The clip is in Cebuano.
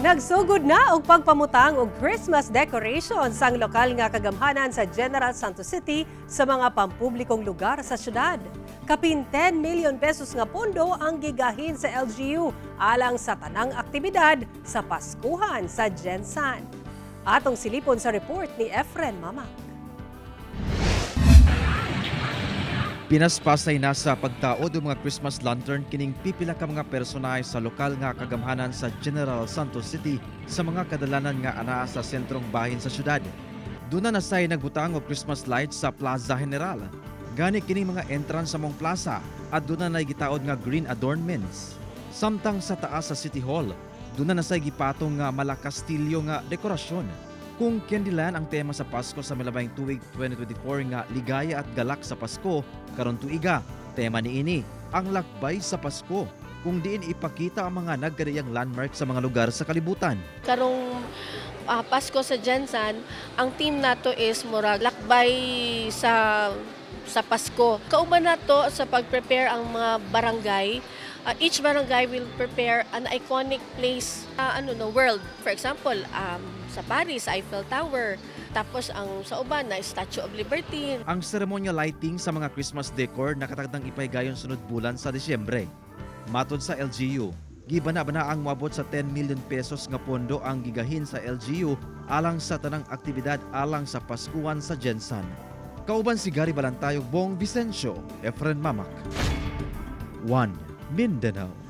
Nagsugod na og pagpamutang og Christmas decorations ang lokal nga kagamhanan sa General Santos City sa mga pampublikong lugar sa syudad. Kapin 10 million pesos nga pondo ang gigahin sa LGU alang sa tanang aktibidad sa Paskuhan sa Gensan. Atong silipon sa report ni Efren Mamak. Pinaspasay na sa pagtaod og mga Christmas lantern kining pipila ka mga personahe sa lokal nga kagamhanan sa General Santos City sa mga kadalanan nga anaa sa sentrong bahin sa syudad. Duna na say nagbutang og Christmas lights sa Plaza General. Gani kining mga entrance sa mong plaza at duna na gitaod nga green adornments. Samtang sa taas sa City Hall, duna na say gipatong nga malakastilyo nga dekorasyon. Kung Candyland ang tema sa Pasko sa milabayng tuig 2024 nga ligaya at galak sa Pasko, karon tuiga, tema niini ang lakbay sa Pasko, kung diin ipakita ang mga nagkadiyang landmark sa mga lugar sa kalibutan. Karong Pasko sa Gensan, ang theme nato is murag lakbay sa Pasko. Kauban nato sa pag-prepare ang mga barangay. Each barangay will prepare an iconic place ano no world. For example, sa Paris, Eiffel Tower. Tapos ang sa uban na Statue of Liberty. Ang seremonya lighting sa mga Christmas decor nakatagdang ipahigayon sunod bulan sa Disyembre. Matod sa LGU, gibana-bana ang moabot sa 10 million pesos nga pondo ang gigahin sa LGU alang sa tanang aktibidad alang sa Paskuhan sa Gensan. Kauban si Gary Balantayog, Bong Vicencio, Efren Mamak. 1 Mindanao.